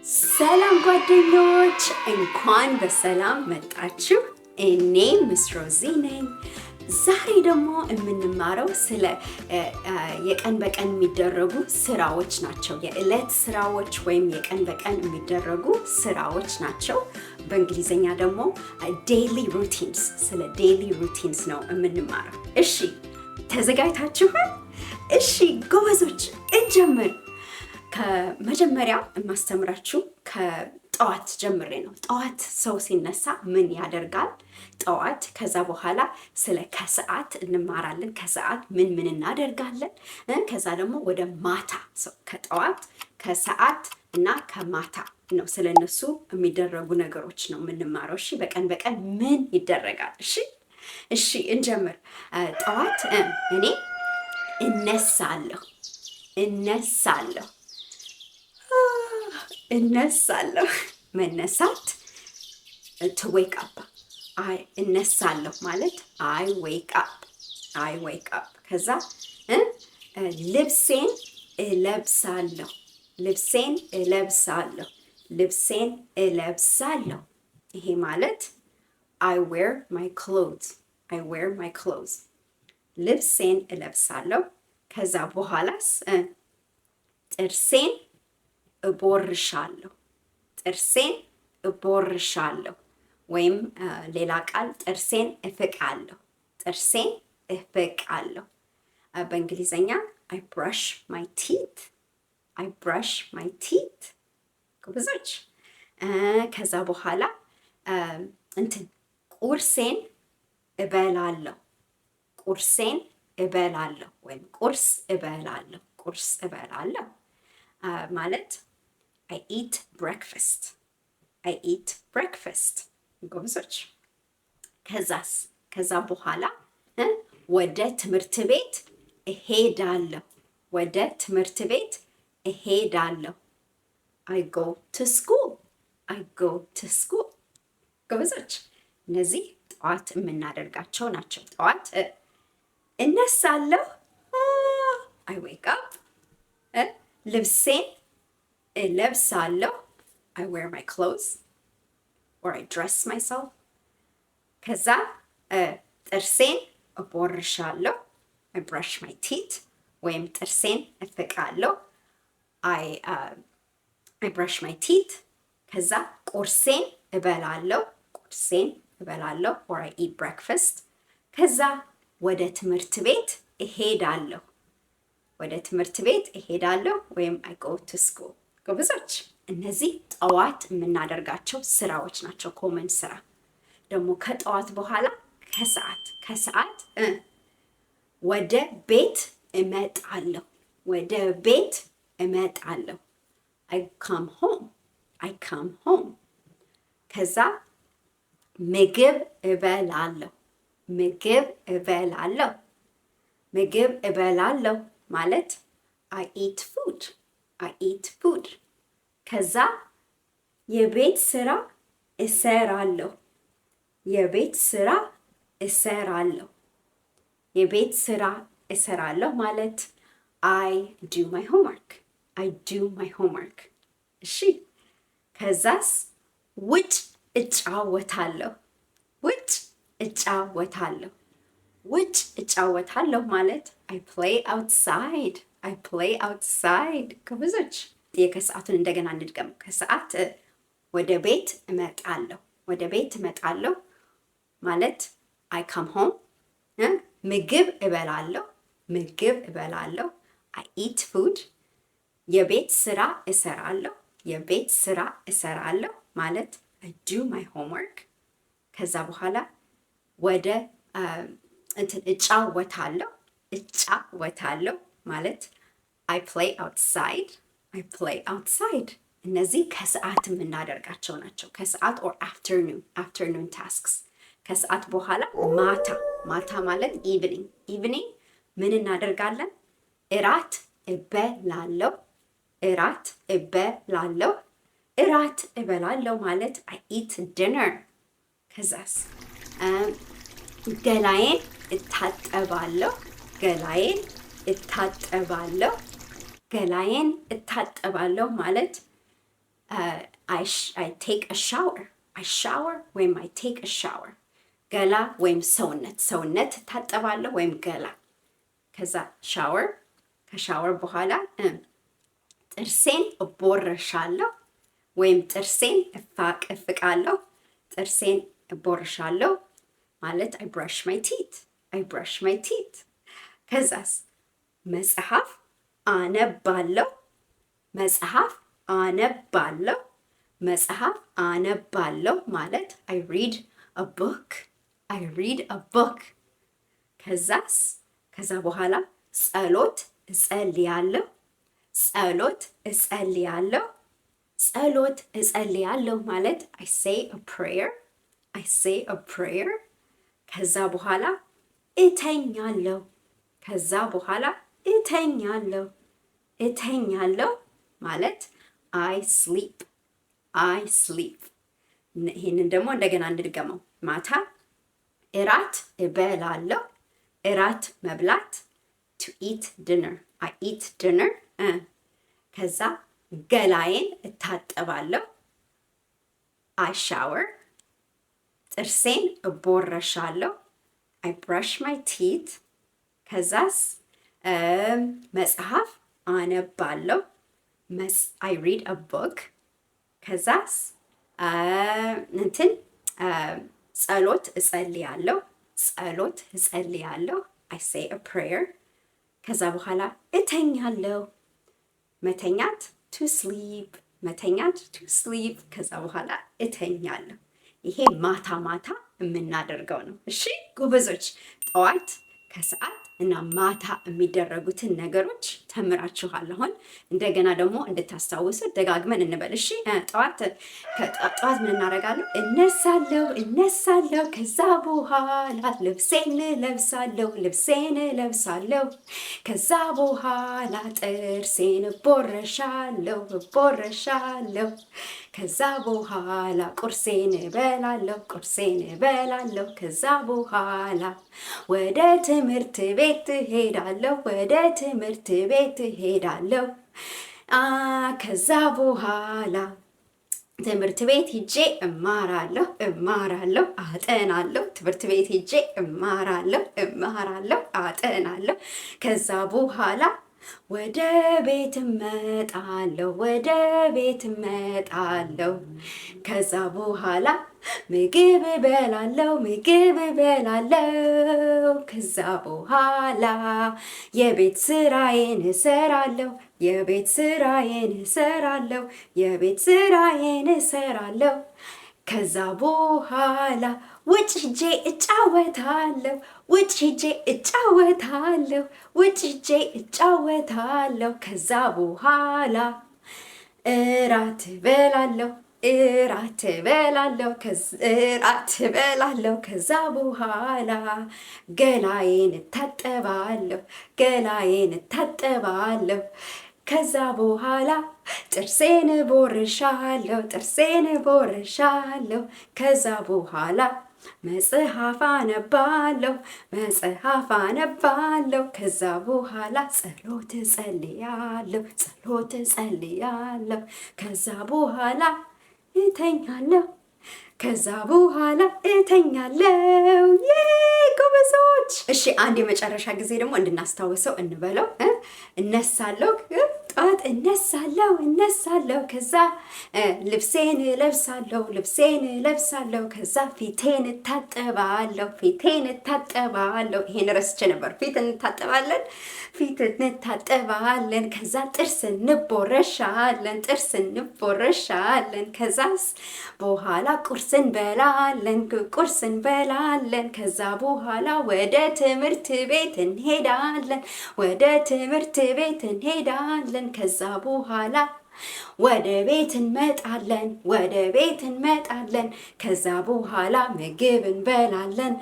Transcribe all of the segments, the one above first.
ሰላም ጓደኞች፣ እንኳን በሰላም መጣችሁ። እኔ Miss ሮዚ ነኝ። ዛሬ ደግሞ የምንማረው ስለ የቀን በቀን የሚደረጉ ስራዎች ናቸው። የዕለት ስራዎች ወይም የቀን በቀን የሚደረጉ ስራዎች ናቸው። በእንግሊዝኛ ደግሞ daily routines፣ ስለ daily routines ነው የምንማረው። እሺ፣ ተዘጋጅታችኋል? እሺ ጎበዞች፣ እንጀምር። ከመጀመሪያ የማስተምራችሁ ከጠዋት ጀምሬ ነው። ጠዋት ሰው ሲነሳ ምን ያደርጋል? ጠዋት። ከዛ በኋላ ስለ ከሰዓት እንማራለን። ከሰዓት ምን ምን እናደርጋለን? ከዛ ደግሞ ወደ ማታ፣ ከጠዋት፣ ከሰዓት እና ከማታ ነው፣ ስለ እነሱ የሚደረጉ ነገሮች ነው የምንማረው። እሺ፣ በቀን በቀን ምን ይደረጋል? እሺ እሺ፣ እንጀምር። ጠዋት እኔ እነሳለሁ፣ እነሳለሁ፣ እነሳለሁ። መነሳት to wake up። I እነሳለሁ ማለት I wake up፣ I wake up። ከዛ ልብሴን እለብሳለሁ፣ ልብሴን እለብሳለሁ፣ ልብሴን እለብሳለሁ። ይሄ ማለት I wear my clothes፣ I wear my clothes። ልብሴን እለብሳለሁ። ከዛ በኋላስ ጥርሴን እቦርሻለሁ፣ ጥርሴን እቦርሻለሁ ወይም ሌላ ቃል ጥርሴን እፍቃለሁ፣ ጥርሴን እፍቃለሁ። በእንግሊዝኛ I brush my teeth፣ I brush my teeth። ጎበዞች። ከዛ በኋላ እንትን ቁርሴን እበላለሁ፣ ቁርሴን እበላለሁ ወይም ቁርስ እበላለሁ፣ ቁርስ እበላለሁ ማለት I eat breakfast፣ I eat breakfast። ጎበዞች። ከዛስ? ከዛ በኋላ ወደ ትምህርት ቤት እሄዳለሁ። ወደ ትምህርት ቤት እሄዳለሁ። I go to school፣ I go to school። ጎበዞች። እነዚህ ጠዋት የምናደርጋቸው ናቸው። ጠዋት እነሳለሁ፣ I wake up፣ ልብሴን እለብሳለሁ፣ I wear my clothes or I dress myself። ከዛ ጥርሴን እቦርሻለሁ፣ I brush my teeth ወይም ጥርሴን እፍቃለሁ፣ I brush my teeth። ከዛ ቁርሴን እበላለሁ፣ ቁርሴን እበላለሁ or I eat breakfast። ከዛ ወደ ትምህርት ቤት እሄዳለሁ፣ ወደ ትምህርት ቤት እሄዳለሁ ወይም I go to school። ጎበዞች። እነዚህ ጠዋት የምናደርጋቸው ስራዎች ናቸው። Common ስራ ደግሞ ከጠዋት በኋላ ከሰዓት፣ ከሰዓት ወደ ቤት እመጣለሁ፣ ወደ ቤት እመጣለሁ። I come home፣ I come home። ከዛ ምግብ እበላለሁ፣ ምግብ እበላለሁ፣ ምግብ እበላለሁ ማለት I eat food፣ I eat food። ከዛ የቤት ስራ እሰራለሁ፣ የቤት ስራ እሰራለሁ፣ የቤት ስራ እሰራለሁ ማለት I do my homework፣ I do my homework። እሺ፣ ከዛስ ውጭ እጫወታለሁ፣ ውጭ እጫወታለሁ፣ ውጭ እጫወታለሁ ማለት I play outside፣ I play outside። ጎበዞች። የከሰዓቱን እንደገና እንድገም። ከሰዓት ወደ ቤት እመጣለሁ፣ ወደ ቤት እመጣለሁ ማለት I come home። ምግብ እበላለሁ፣ ምግብ እበላለሁ፣ I eat food። የቤት ስራ እሰራለሁ፣ የቤት ስራ እሰራለሁ ማለት I do my homework። ከዛ በኋላ ወደ እንትን እጫወታለሁ፣ እጫወታለሁ ማለት I play outside፣ I play outside። እነዚህ ከሰዓት የምናደርጋቸው ናቸው። ከሰዓት or afternoon፣ afternoon tasks። ከሰዓት በኋላ ማታ፣ ማታ ማለት evening። Evening ምን እናደርጋለን? እራት እበላለሁ፣ እራት እበላለሁ፣ እራት እበላለሁ ማለት I eat dinner። ከዛስ ገላዬን እታጠባለሁ፣ ገላዬን እታጠባለሁ፣ ገላዬን እታጠባለሁ ማለት I take a shower፣ I shower ወይም I take a shower። ገላ ወይም ሰውነት፣ ሰውነት እታጠባለሁ ወይም ገላ። ከዛ ሻወር፣ ከሻወር በኋላ ጥርሴን እቦርሻለሁ ወይም ጥርሴን እፍቃለሁ። ጥርሴን እቦርሻለሁ ማለት I brush my teeth፣ I brush my teeth። ከዛስ መጽሐፍ አነባለሁ፣ መጽሐፍ አነባለሁ፣ መጽሐፍ አነባለሁ ማለት I read a book፣ I read a book። ከዛስ ከዛ በኋላ ጸሎት እጸልያለሁ፣ ጸሎት እጸልያለሁ፣ ጸሎት እጸልያለሁ ማለት I say a prayer፣ I say a prayer። ከዛ በኋላ እተኛለሁ፣ ከዛ በኋላ እተኛለሁ፣ እተኛለሁ ማለት I sleep፣ I sleep። ይህንን ደግሞ እንደገና እንድገመው። ማታ እራት እበላለሁ። እራት መብላት to eat dinner፣ I eat dinner። ከዛ ገላዬን እታጠባለሁ፣ I shower። ጥርሴን እቦረሻለሁ፣ I brush my teeth። ከዛስ መጽሐፍ አነባለሁ፣ I read a book። ከዛስ እንትን ጸሎት እጸልያለሁ፣ ጸሎት እጸልያለሁ፣ I say a prayer። ከዛ በኋላ እተኛለሁ። መተኛት to sleep፣ መተኛት to sleep። ከዛ በኋላ እተኛለሁ። ይሄ ማታ ማታ የምናደርገው ነው። እሺ ጎበዞች፣ ጠዋት፣ ከሰዓት እና ማታ የሚደረጉትን ነገሮች ተምራችኋል። አሁን እንደገና ደግሞ እንድታስታውሱ ደጋግመን እንበል። እሺ፣ ጠዋት፣ ጠዋት ምን እናደርጋለሁ? እነሳለሁ፣ እነሳለሁ። ከዛ በኋላ ልብሴን እለብሳለሁ፣ ልብሴን እለብሳለሁ። ከዛ በኋላ ጥርሴን እቦረሻለሁ፣ እቦረሻለሁ። ከዛ በኋላ ቁርሴን እበላለሁ፣ ቁርሴን እበላለሁ። ከዛ በኋላ ወደ ትምህርት ቤት እሄዳለሁ፣ ወደ ትምህርት ቤት እሄዳለሁ። ከዛ በኋላ ትምህርት ቤት ሂጄ እማራለሁ፣ እማራለሁ፣ አጠናለሁ። ትምህርት ቤት ሂጄ እማራለሁ፣ እማራለሁ፣ አጠናለሁ። ከዛ በኋላ ወደ ቤት እመጣለሁ፣ ወደ ቤት እመጣለሁ። ከዛ በኋላ ምግብ እበላለሁ፣ ምግብ እበላለሁ። ከዛ በኋላ የቤት ስራዬን እሰራለሁ፣ የቤት ስራዬን እሰራለሁ፣ የቤት ስራዬን እሰራለሁ። ከዛ በኋላ ውጭ ሂጄ እጫወታለሁ፣ ውጭ ሂጄ እጫወታለሁ፣ ውጭ ሂጄ እጫወታለሁ። ከዛ በኋላ እራት እበላለሁ፣ እራት እበላለሁ፣ እራት እበላለሁ። ከዛ በኋላ ገላዬን እታጠባለሁ፣ ገላዬን እታጠባለሁ። ከዛ በኋላ ጥርሴን ቦርሻለሁ፣ ጥርሴን ቦርሻለሁ። ከዛ በኋላ መጽሐፍ አነባለሁ፣ መጽሐፍ አነባለሁ። ከዛ በኋላ ጸሎት እጸልያለሁ፣ ጸሎት እጸልያለሁ። ከዛ በኋላ እተኛለሁ። ከዛ በኋላ እተኛለሁ። Yay ጎበዞች! እሺ፣ አንድ የመጨረሻ ጊዜ ደግሞ እንድናስታውሰው እንበለው። እነሳለሁ፣ ጠዋት እነሳለሁ፣ እነሳለሁ። ከዛ ልብሴን እለብሳለሁ፣ ልብሴን እለብሳለሁ። ከዛ ፊቴን እታጠባለሁ፣ ፊቴን እታጠባለሁ። ይሄን ረስቼ ነበር። ፊት እንታጠባለን፣ ፊት እንታጠባለን። ከዛ ጥርስ እንቦረሻለን፣ ጥርስ እንቦረሻለን። ከዛስ በኋላ ቁርስ እንበላለን፣ ቁርስ እንበላለን። ከዛ በኋላ ወደ ትምህርት ቤት እንሄዳለን፣ ወደ ትምህርት ቤት እንሄዳለን። ከዛ በኋላ ወደ ቤት እንመጣለን፣ ወደ ቤት እንመጣለን። ከዛ በኋላ ምግብ እንበላለን፣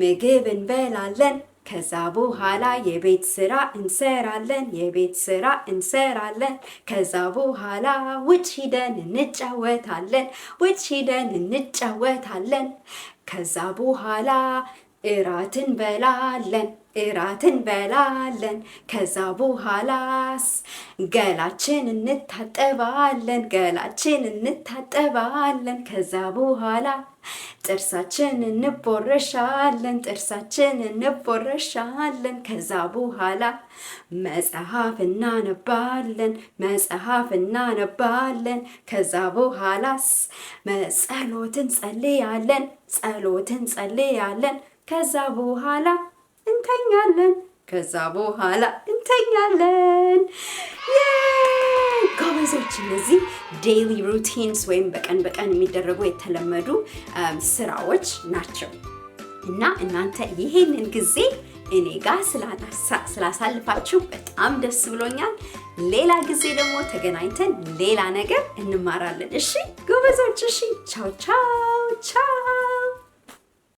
ምግብ እንበላለን። ከዛ በኋላ የቤት ስራ እንሰራለን፣ የቤት ስራ እንሰራለን። ከዛ በኋላ ውጭ ሂደን እንጫወታለን፣ ውጭ ሂደን እንጫወታለን። ከዛ በኋላ እራት እንበላለን፣ እራት እንበላለን። ከዛ በኋላስ ገላችን እንታጠባለን፣ ገላችን እንታጠባለን። ከዛ በኋላ ጥርሳችን እንቦረሻለን፣ ጥርሳችን እንቦረሻለን። ከዛ በኋላ መጽሐፍ እናነባለን፣ መጽሐፍ እናነባለን። ከዛ በኋላስ ጸሎት እንጸልያለን፣ ጸሎት እንጸልያለን። ከዛ በኋላ እንተኛለን። ከዛ በኋላ እንተኛለን። ጎበዞች! እነዚህ daily routines ወይም በቀን በቀን የሚደረጉ የተለመዱ ስራዎች ናቸው። እና እናንተ ይሄንን ጊዜ እኔ ጋር ስላሳልፋችሁ በጣም ደስ ብሎኛል። ሌላ ጊዜ ደግሞ ተገናኝተን ሌላ ነገር እንማራለን። እሺ ጎበዞች? እሺ፣ ቻው ቻው ቻው።